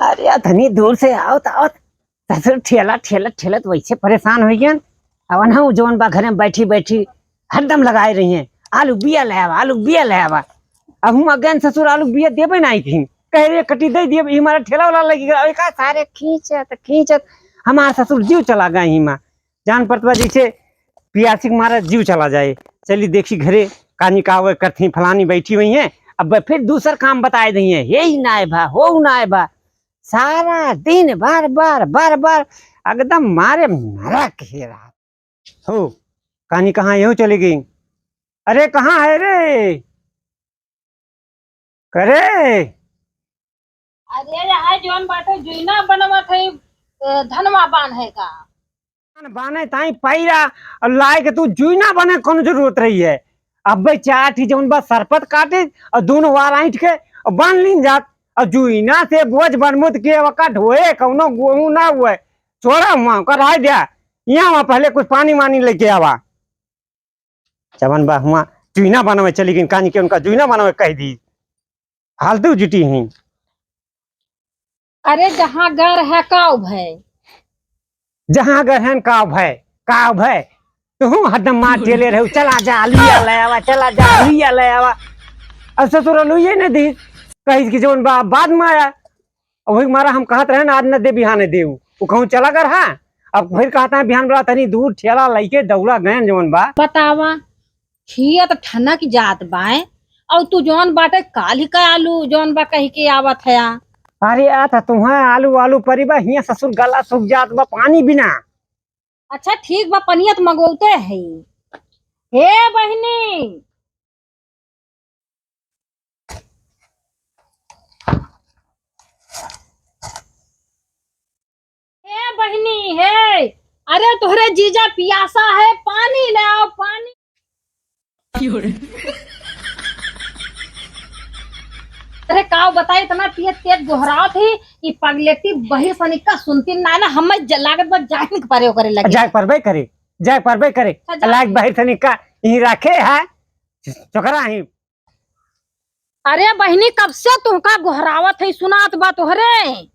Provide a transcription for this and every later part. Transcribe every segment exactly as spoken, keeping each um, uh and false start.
अरे, अतनी दूर से आवत, आवत, ससुर ठेला, ठेला, ठेलत वैसे परेशान होइ गयन। अब ना, उ जौन बा घरे में बैठी, बैठी हरदम लगाए रही हैं, "आलू बिया ले आवा, आलू बिया ले आवा।" अब हम अगेन ससुर आलू बिया देबे नाहीं कहीं। कहे, "रे कटी दे दिए, ई हमारा ठेला वाला लगी गया।" अरे का सारे खींचत, खींचत, हमार ससुर जीव चला गए ही माँ। जान पड़त बा जैसे पियासी के मारे जीव चला जाए। चली देखी घरे, कानी का वे करती, फलानी बैठी हुई हैं, अब फिर दूसर काम बताए दी हैं, हे ही नाय भा, हो नाय भा, सारा दिन बार बार बार बार एकदम मारे नरक हे रात। हो, कानी कहाँ यहू चली गई? अरे कहाँ है रे? करे अरे, यहाँ जौन बाटे जुइना बनवत है, ए, धनवा बान्हे का। बान्हे ताई पैरा, और लाए के तू जुइना बने कौन जरूरत रही है? अबे चार ठी जौन बा सरपत काटे और दोनों वार ऐंठ के और बांध लीन जात। और जुइना से बोझ बनमुत के ओका ढोए कौनो गोहूं ना हुए। छोड़ा हुआ ओका रह दिया। यहाँ वहाँ पहले कुछ पानी वानी लेके आवा। जवन बा हुआ जुइना बनावे चली गई, कानी के उनका जुइना बनावे कह दी। फालतू जुटी हैं। अरे जहाँ गर है काव भय। जहाँ गर है काव भय, काव भय। तू हरदम मार टेले रहू, "चला जा, लुइया ले आवा, चला जा, लुइया ले आवा।" अब ससुर लुइये ने दी, कही कि जवन बा बाद में आया। अब वही मारा हम कहत रहे ना, आज न दे बिहाने देऊ। वो कहूँ चला गर हा। अब फिर कहता है बिहान वाला तनी दूर ठेला लइके दौड़ा गए जवन बा। बतावा, खेत ठनक जात बाय, और तू जौन बाटे काली का आलू जौन बा कही के आवत है। अरे आ त तुहे आलू आलू परी बा, हियां ससुर गला सूख जात बा पानी बिना। अच्छा ठीक बा, पनिया त मगोते है। हे बहिनी, हे बहिनी, हे, अरे तोहरे जीजा पियासा है, पानी ले आओ, पानी। अरे काव बताई, इतना पियत पियत गोहरावत ही, ई पगलेटी बहिर सनिका सुनती ना, ना, हमें ज-, लागत बा जाहिन के परे ओकरे लगे। जाए परबे करे, जाए परबे करे। अच्छा, जा। लायक बहिर सनिका ई रखे है, छोकरा ही। अरे बहिनी, कब से तुहका गोहरावत है, सुनात बा तोहरे।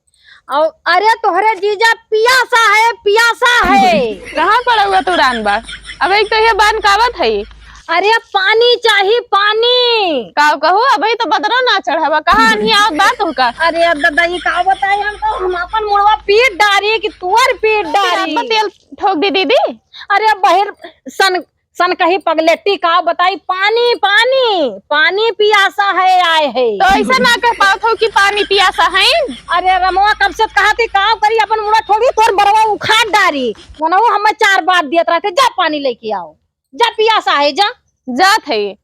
और अरे तोहरे जीजा पियासा है, पियासा है। कहाँ पड़ा हुआ तू रान बा? अब एक तो ये बान कावत है। अरे पानी चाही, पानी। का कहू, अबही तो बदरो ना चढ़ावा, कहाँ आन्ही आवत बा तुहका? अरे अब दादा, ये का बताई हम तो, हम अपन मुड़वा पीट डारी कि तुअर पीट डारी। अब तेल ठोक दी दीदी। अरे बहिर सन सन कही पगलेटी का बताई, पानी, पानी, पानी पियासा है, आए है। तो ऐसा ना कह पावत हो कि पानी पियासा है। अरे रमवा कब से कहा थी, का करी, अपन मुड़ा ठोड़ी, तोर बरवा उखाड़ डारी। मनऊ हमें चार बात दियत रहते, "जा पानी लेके आओ, जा पियासा है, जा।" जात है।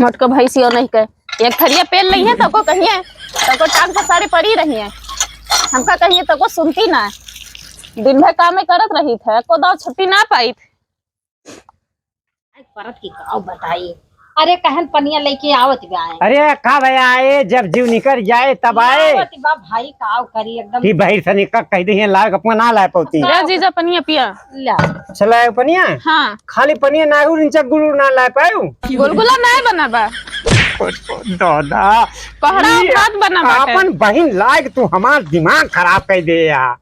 मोटको भैंसियो नहीं के एक थरिया पेल लई है, तको कहिए, तको टांग पर साड़ी पड़ी रही है। हमका कहिए, तको सुनती ना, दिन भर कामे करत रही थे, को दाव छुट्टी ना पाई थे। परत की काव बताई। अरे कहन पनिया लेके आवत बा। अरे का भैया आए, जब जीव निकर जाए तब आए। आवत बा भाई, काव करी एकदम। कि बहिर सनिका कह दे हैं, लाग अपना ना लाए पौती। या जीजा पनिया पिया। ला। चला पनिया? हाँ। खाली पनिया ना हो, रिंचा गुलगुला ना लाए पायो। गुलगुला ना बना बा। दादा। कोहड़ा ई भात बना बा। अपन बहिन लायक तू हमार दिमाग खराब कर दे यार।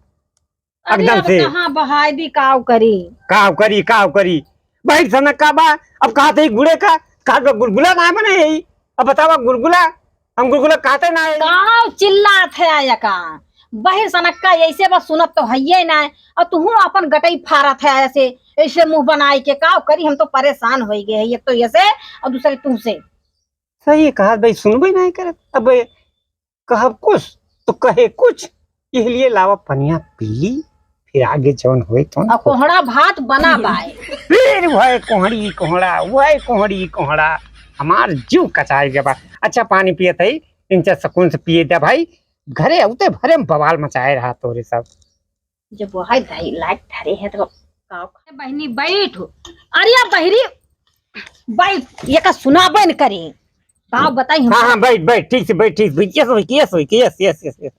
अरे एकदम अब से। कहाँ बहाय दी, काव करी? काव करी, काव करी? बहिर सनक का बा, अब कहा थे गुड़े का, कहा तो गुलगुला ना बने यही। अब बतावा गुलगुला, हम गुलगुला कहते ना है। काव चिल्लात है आया का? बहिर सनक का ऐसे बस सुनत तो हइये ना है। और तुहू अपन गटई फारत है ऐसे, ऐसे मुंह बनाए के, काव करी, हम तो परेशान होइ गए हैं, एक तो ऐसे और दूसरे तुमसे। सही कहा भाई, सुनबे नहीं करत। अब कहब कुछ तो कहे कुछ, इसलिए लावा पनिया पी ली, फिर आगे जौन होए तौन अब कोहड़ा भात बना बाए। फिर वह कोहड़ी कोहड़ा, वह कोहड़ी कोहड़ा, हमार जीव कचाई गवा। अच्छा पानी पियत है, इनसे सुकून से पिए दे भाई, घरे आउते भरे में बवाल मचाए रहा तोरे सब। जब वही दाई लायक धरे है तो का करे? बहिनी बैठ। अरे बहिरी बैठ, ये का सुनाबे न करे। का बताई हम? हाँ, हाँ, बैठ, बैठ, ठीक से बैठ, ठीक से बैठ। Yes, yes, yes, yes, yes, yes, yes।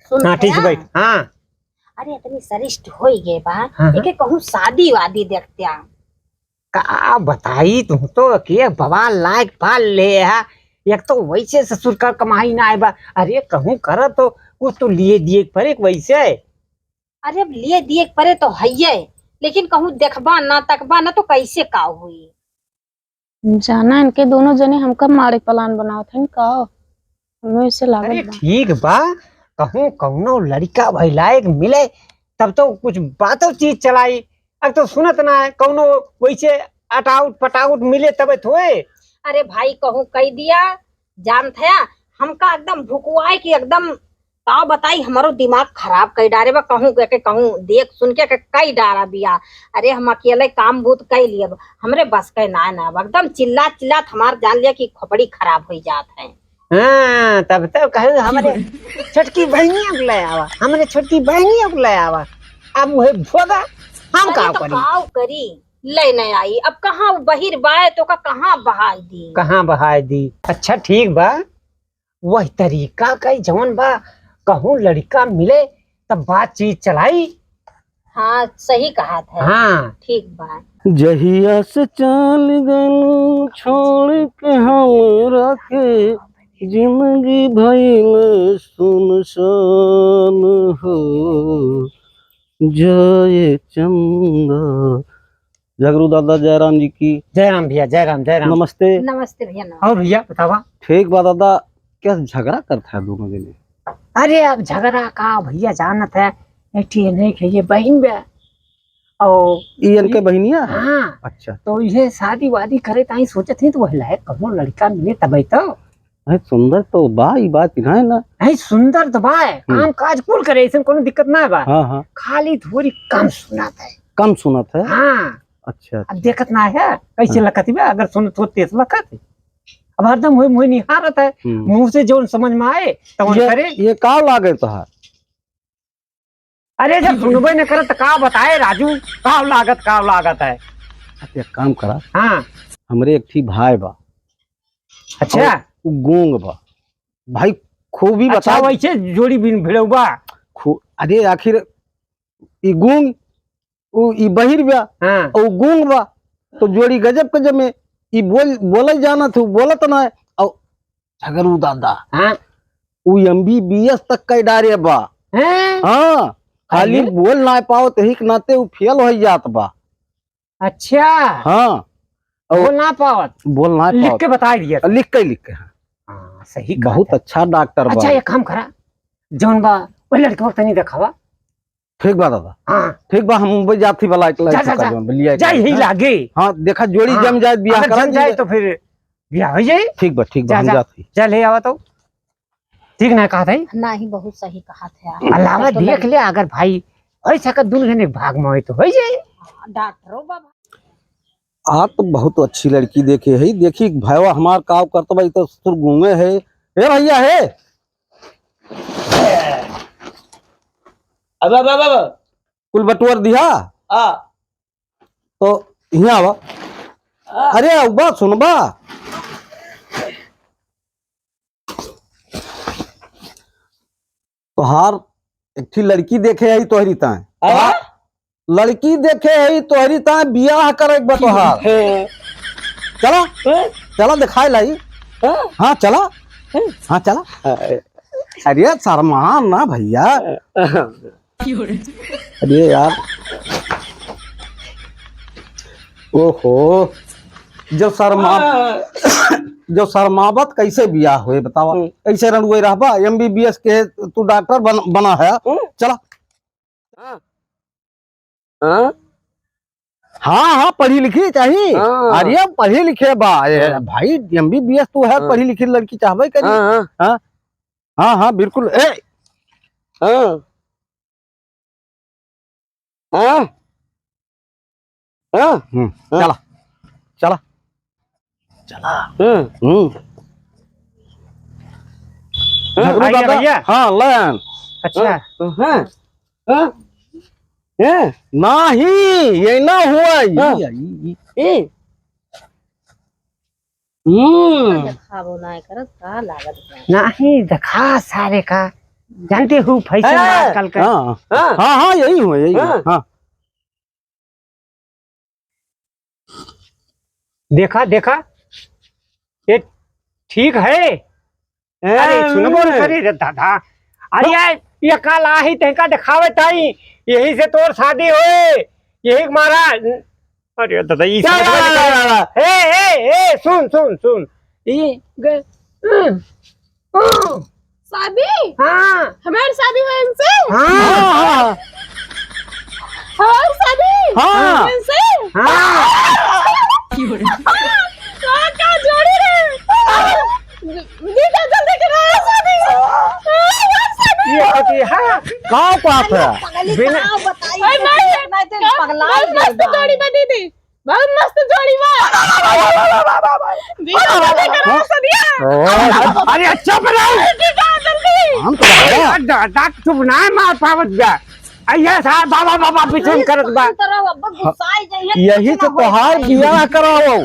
सुन हाँ, ठीक से भैया। बैठ, हाँ। अरे इतनी सरिष्ठ होई गए बा, हाँ, हाँ। एके कहूँ शादी वादी देखत्या। का बताई, तू तो के बवाल लायक पाल ले हा। एक तो वैसे ससुर का कमाई ना आए बा, अरे कहूँ करत तो कुछ तो लिए दिए के परे वैसे। अरे अब लिए दिए के परे तो हइये, लेकिन कहूँ देखबा ना तकबा ना तो कैसे का हुई? जाना इनके दोनों जने हमका मारे प्लान बनावत हन का? हमें ऐसे लागत अरे बा। ठीक बा, कहूँ कौनो लड़का भाई लायक मिले तब तो कुछ बातों चीत चलाई। अब तो सुनत ना है कौनो वैसे अटाउट पटाउट मिले तबे थोए। अरे भाई कहूँ कह दिया, जानत है हमका एकदम भुकुआए कि एकदम का बताई, हमरो दिमाग खराब कई डारे बा। कहूँ के, के कहूँ देख सुन के, के कई डारा बिया। अरे हम अकेले काम बूत कई लिए, हमरे बस के ना ना बा। एकदम चिल्ला चिल्लात हमार जान लिया कि खोपड़ी खराब हो जात है। हाँ, तब तो कहूँ हमरे छोटकी बहनिया को ले आवा, हमरे छोटकी बहनिया को ले आवा। अब वही भोगा हम अरे का तो करी? काव करी, ले नहीं आई। अब कहाँ बहिर बाए तो का कहाँ बहाई दी? कहाँ बहाई दी? अच्छा ठीक बा, वही तरीका का ही जवन बा, कहूँ लड़का मिले तब बातचीत चलाई। हाँ, सही कहा था। हाँ। ठीक बा। जहिया से चल गइल छोड़ के हमरा के, जिंदगी भइल सुनसान हो जाए चंदा। झगरू दादा जयराम जी की। जयराम भैया, जयराम, जयराम। नमस्ते। नमस्ते भैया, नमस्ते। और भैया बतावा। ठीक बा दादा, क्या झगड़ा करता है दोनों जने? अरे अब झगड़ा का भैया जानत है, एक ठे नहीं के ये बहन बे। और ई इनके बहनिया है? हाँ। अच्छा। तो ये शादी वादी करे ताई सोचत ही तो वही लायक कौनो लड़का मिले तबे तो। अरे सुंदर तो बा, ई बात ना है ना। नहीं सुंदर तो बा, हम्म। काम काज कुल करे, ऐसे कोनो दिक्कत ना बा। हाँ, हाँ। खाली थोड़ी कम सुनात है। कम सुनात है? हाँ। अच्छा, अब अच्छा। देखत ना है, कैसे हाँ। लखत बा, अगर सुनत हो तेज लखत। अब हरदम हुई मुँह निहारत है, हम्म। मुँह से जौन समझ में आए, तौन ये, करे। ये का लागे तोहार? अरे जब सुनबे न करत त का बताए राजू, का लागत, का लागत है? अच्छा, एक काम करा। हाँ। हमरे एक ठी भाई बा। अच्छा। और उ गूंग बा। भाई खूबी अच्छा, बता। वैसे जोड़ी बिन भिड़ऊ बा। खू-, अरे आखिर ई गूंग, उ ई बहिर बा, हाँ। और उ गूंग बा, तो जोड़ी गजब के जमे। ई बोल, बोले जानत हूँ, बोलत ना है। और झगरू दादा, हाँ। उ एमबीबीएस तक कै डारे बा। हैं? हाँ, खाली अरे? बोल ना पावत, यही के नाते उ फेल हो जात बा। अच्छा। हाँ। और बोल ना पावत? बोल ना लिख पावत। के बताई दिया। लिख के, लिख के, हाँ। हाँ, सही कहा बहुत था। अच्छा डॉक्टर बा। अच्छा, एक काम करा, जौन बा, वो लड़के वक्त नहीं देखावा। ठीक बा दादा। हाँ। ठीक बा, हम मुंबई जात ही वाला एक जा, लड़का जा, का जा। जौन बा, लिया जा, के यही ना। लागे। हाँ, देखा जोड़ी हाँ। जम जाए, बियाह अगर करा जम जाए दीजिए। तो फिर बियाह हो जाए। ठीक बा, ठीक बा, जा, हम जा। जात ही। जा ले आवा तो। ठीक ना कहा था? नहीं, बहुत सही कहा था। अलावा ठीक है देख ले, अगर भाई हो सकत दुल्हन एक भाग में हो तो हो जाए। हाँ, डॉक्टरों बाबा। आ तो बहुत अच्छी लड़की देखे है। देखी भैया हमार काव करत बा, ई तो सुर गूंगे है। ए भैया है। अब, अब, अब, अब। कुल बटुअर दिहा। आ। तो यहाँ आवा। आ। अरे, उबा, सुनबा। तोहार एक ठी लड़की देखे है तोहरी ताए। आ? लड़की देखे है तोहरी ताए, बियाह करे के बा तोहार। हैं। चला, हैं? चला दिखाए लाई। हैं? हाँ, चला। हैं? हाँ, चला। हैं? अरे, शर्मा ना भैया। हैं? अरे यार, ओहो, जो शर्मा, हाँ। जो शर्मावत कैसे बियाह होए बतावा? हम्म। ऐसे रंडुए रहबा, एमबीबीएस के तू डॉक्टर बन, बना है। हम्म। चला। हाँ। हाँ? हाँ, हाँ, पढ़ी लिखी चाही। हाँ। अरे, पढ़ी लिखे बा। ए, हाँ। भाई, एमबीबीएस तू है, हाँ। पढ़ी लिखी लड़की चाहबे करी। हाँ, हाँ। हाँ? हाँ, हाँ, बिल्कुल। ए, हाँ। हाँ? हाँ? हम्म, हाँ। चला। चला। चला। हाँ। हम्म। हाँ, झगड़ू आई दादा। भैया। हाँ, लायन। अच्छा। हाँ, हाँ, हाँ। हाँ? नहीं, ये ना हुआ। हाँ। ये, ये, ये। ए। हम्म। देखावो ना करत, का लागत बा? नहीं, देखा सारे का। जानते हो, फैशन ए! आजकल का। हाँ। हाँ। हाँ, हाँ, यही हुआ, यही हुआ। हाँ। हाँ। देखा, देखा, ये ठीक है। अरे, सुनबो न करे रे दादा। अरे, ये, ये काल आही, तहका देखावे ताई, यही से तोर शादी होए, यही मारा। अरे दादा, ई क्या समझ में बात नहीं है? ए, ए, ए, सुन, सुन, सुन। ई ग-, हम्म, हम्म। शादी? हाँ। हमारी शादी हुआ इनसे? हाँ। हाँ, हाँ। हमारी शादी हाँ। इनसे? हाँ। वाह, क्या जोड़ी रे। जीजा, जल्दी कराओ शादी। ये होती है। का बात है? पगली, बिना का बताई, अरे नहीं, नहीं, तो पगला ही मस्त गई बा। जोड़ी बनी थी। बहुत मस्त जोड़ी बा। जीजा, जल्दी कराओ शादी। ओ, अरे चुप रहो। जीजा, जल्दी। हम तो अरे, दा-, दा-, चुप ना मार पावत बा। अइया साहब, बाबा, बाबा, पीछे में करत बा। शांत रहो, अब गुस्साई जाइए, यही कुछ तो ना हो तोहार पाई। बियाह कराओ।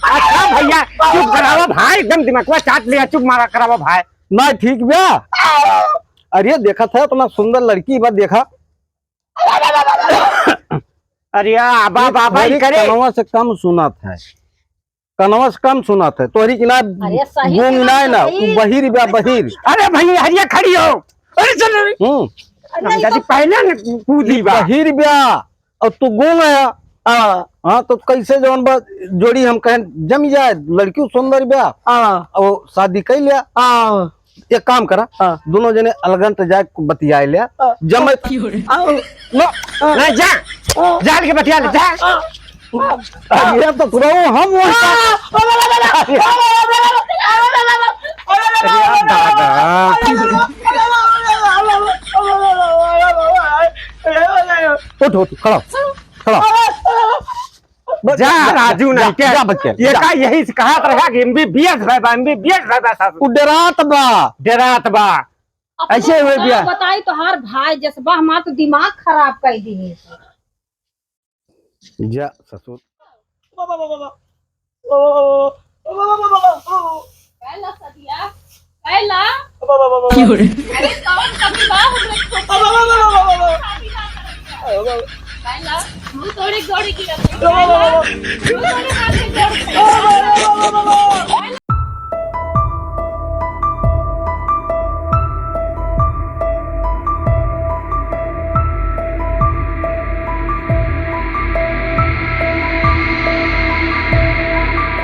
अच्छा भइया, चुप करावा भाई, एकदम दिमागवा चाट लिया, चुप मारा करावा भाई। ना ठीक बा। अरे देखत है, इतना सुंदर लड़की बा, देखा। अरे आबा, बाबा, तोहरी करे। कनवा से कम सुनात है। कनवा से कम सुनात है, तोहरी की ना अरे, सही गूंग सुनात ना है ना, भाई। उ बहिर बा, बहिर। अरे भाई, हरिया खड़ी हो। अरे चल रे। हम्म। अरे, हम ये कहती तो पहले न कूदी ई बा। बहिर बा, और तू गूंग है। हाँ। हाँ, तो कैसे जौन बा जोड़ी हम कहें जम जाए, लड़की सुंदर बा। हाँ। और शादी कर लिया। हाँ। एक काम करा, हाँ। दोनों जने अलगन त जाए बतियाए लिया। हाँ। जब मैं आओ। ना, ना, जा। जाल के बतिया ले, जा। अरे, ये तो खुदा वो हम वो अरे, दादा। उठ, उठ, खड़ा हो, खड़ा हो। जा, राजू जा, नहीं के। जा, बच्चे, ये जा। का यही से कहा रहा कि एमबीबीएस भाई बा, एमबीबीएस भाई बा सासू। उ डरात बा। डरात बा। अब ऐसे तो हुए का बिया। बताई तोहार भाई जसबा हमार तो दिमाग खराब कर दिए। जा ससुर। कैला सदिया, कैला। अरे कौन कमी बा हमरे छोटे शादी ना करे के? कैला, मुंह तोड़े जोड़े की रखे। कैला, मुंह तोड़े हाथ में जोड़ के।